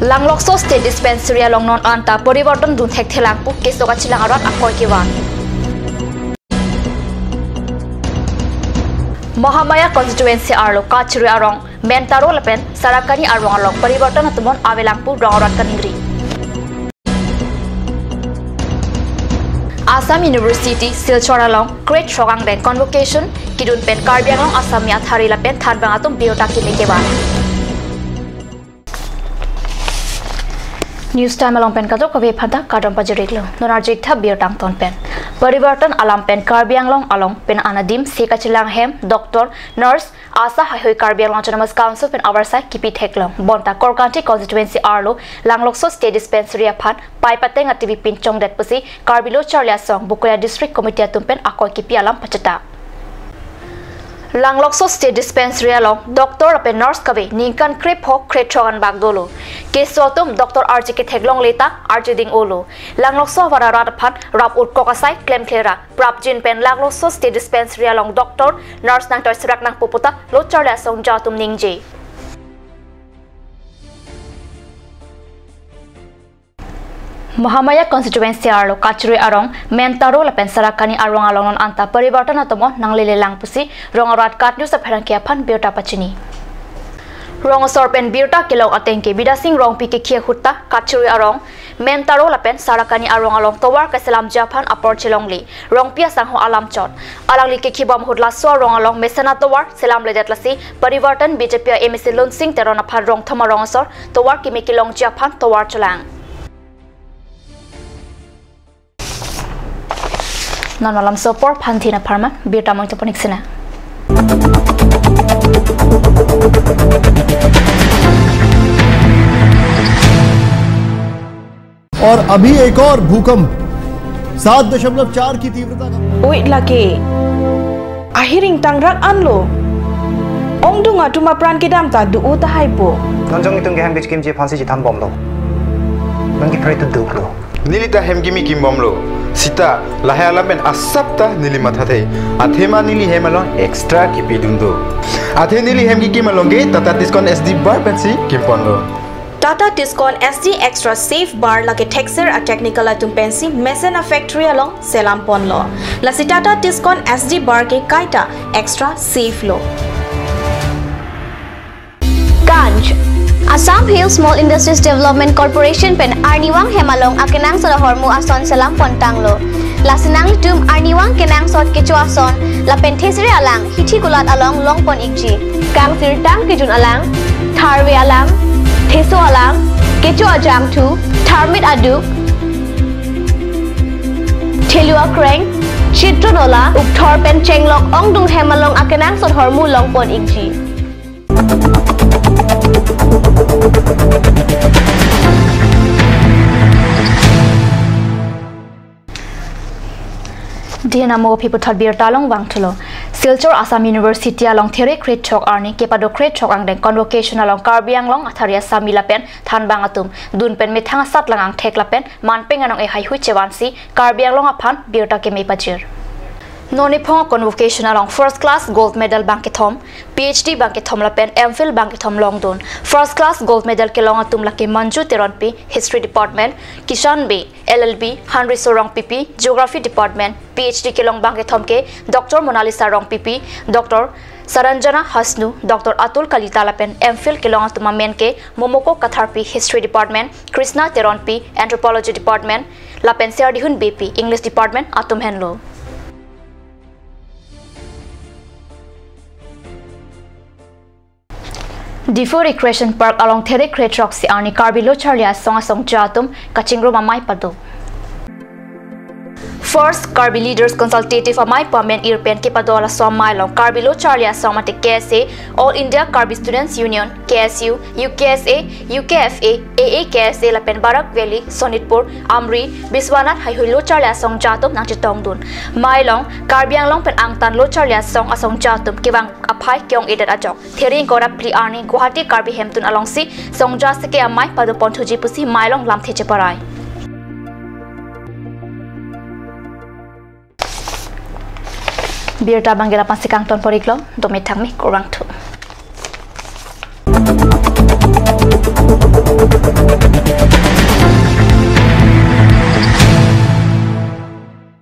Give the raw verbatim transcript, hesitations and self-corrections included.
Langlokso State Dispensary along non anta porivartan dun thekthelang pu keso kachelang arat akoi kevan. Mahamaya constituency arlo Kachari arong, Mentaro lapen Sarakani arong along porivartan atum non avelang pu rong arat kaningri. Assam University Silchar along grade throk angdeng convocation kedun pen Karbi Anglong Assami athari lapen thanbang atum birta keme kevan. News Time along pen kadokave aphanta kardom pajir-iklo. Non arju-ik tha birta angton pen. Porivartan alam pen Karbi Anglong along pen anadim si kachelang ahem, doctor, nurse, ASHA haihui Karbi Anglong Autonomous Council pen avarsai kipi theklong. Bonta Korkanthi constituency arlo Langlokso State Dispensary aphan pai pateng ativi pinchongdet pusi Karbi Lo Charli Asong Bokolia District Committee atum pen akoi kipi alam pacheta. Langlokso State Dispensary along doctor lapen nurse kave ningkan krepho krethrok anbak dolo. Keso atum doctor arje ketheklongle ta arje ding-olo. Langlokso avar arat aphan rap utkok asai klemkle ra prapjin pen Langlokso State Dispensary along doctor, nurse nangtoi serak nangpo puta Lo Charli Asong Ja atum ningje. Mahamaya constituency arlo Kachari arong, Mentaro lapen Sarakani arong along non anta porivartan atum non nanglelelang pusi rong arat KAT News apherangke aphan birta pachini. Rong asor pen birta kelong ateng ke Bidya Sing Rongpi kekhi ahut ta Kachari arong, Mentaro lapen Sarakani arong along tovar keselamji aphan apor chelongle. Rongpi asangho alam chot. Alangli kekhibom ahut laso arong along mesen atovar selamledet lasi porivartan BJP a MAC Lunsing Teron aphan rong thom arong asor tovar keme kelongji aphan tovar chelang. Non malam so apor aphan thin apharman birta mong chapon iksina. और अभी एक और भूकंप सात दशमलव चार की तीव्रता का। Oi lake. Ahiring tangrak anlo. Ongdung atum apran kedam ta do-o tahai po. Non jong itum ke hem kechekimji aphansi chethan bomlo. Non ke pray to do lo. Neli ta hem kimi kim bomlo. Sita lahai alam pen asap ta neli mathathe. Athema neli hem along extra kipidun do. Athe neli hem kikim along ke Tata Tiscon S D bar pensi kimponlo. Tata Tiscon S D Extra Safe Bar lake thekser a technical atum pensi mesen a factory along selam ponlo. Lasi Tata Tiscon S D bar ke kaita extra safe lo. Ganj. Assam Hill Small Industries Development Corporation pen arnivang hem along akenangsot ahormu ason selam pontanglo. Lasi nanglitum arnivang kenangsot kecho ason lapen thesere alang hithi kulat along longpon ikji. Kangsirtang kejun alang, tharve alang, theso alang, kecho ajangthu, tharmit aduk, thelu akreng, chitro nola, ukthor pen chenglok ongdung hem along akenangsot ahormu longpon ikji. Dina mo phi puthot birta along vangthulo. Silchar Assam University along there krethrok arni kepado krethrok angdeng convocation along Karbi Anglong athari Assami lapen thanbang atum dun pen methang asatlang angthek lapen manpeng anong-e haihui chevansi Karbi Anglong aphan birta keme pajir. Non niphong convocation along first class gold medal bangkethom, PhD bangkethom lapen MPhil bangkethom longdun. First class gold medal kelong atum lake Manju Teronpi, History Department, Kishan Bey, LLB, Henry Sorong P P, Geography Department, PhD kelong bangkethom ke Doctor Monalisa Rongpipi, Doctor Saranjana Hasnu, Doctor Atul Kalita lapen MPhil kelong atum amen ke Momoko Katharpi, History Department, Krishna Teronpi, Anthropology Department, lapen Serdihun Beypi, English Department atum henlo. Diphu Recreation Park along there krethrok si arni Karbi Lo Charli Asong asong ja atum kachingrum amei pado. First Karbi Leaders Consultative amei pu amen ir pen kepado laso amei along Karbi Lo Charli Asong mate KSA, All India Karbi Students Union, KSU, UKSA, UKFA, AAKSA lapen Barak Valley, Sonitpur, Amri, Biswanath haihui Lo Charli Asong ja atum nangchetongdun. Amei along Karbi Anglong pen angtan Lo Charli Asong asong ja atum kevang aphai ke-ong-edet ajok. Theri ingkoi ra phli arni Guwahati Karbi Hemtun alongsi songja seke amei padoponthuji pusi amei along lamthe cheparai. Birta abang ke lapu-ansi kangton pon-iklo, dome thangme, kurvangthu.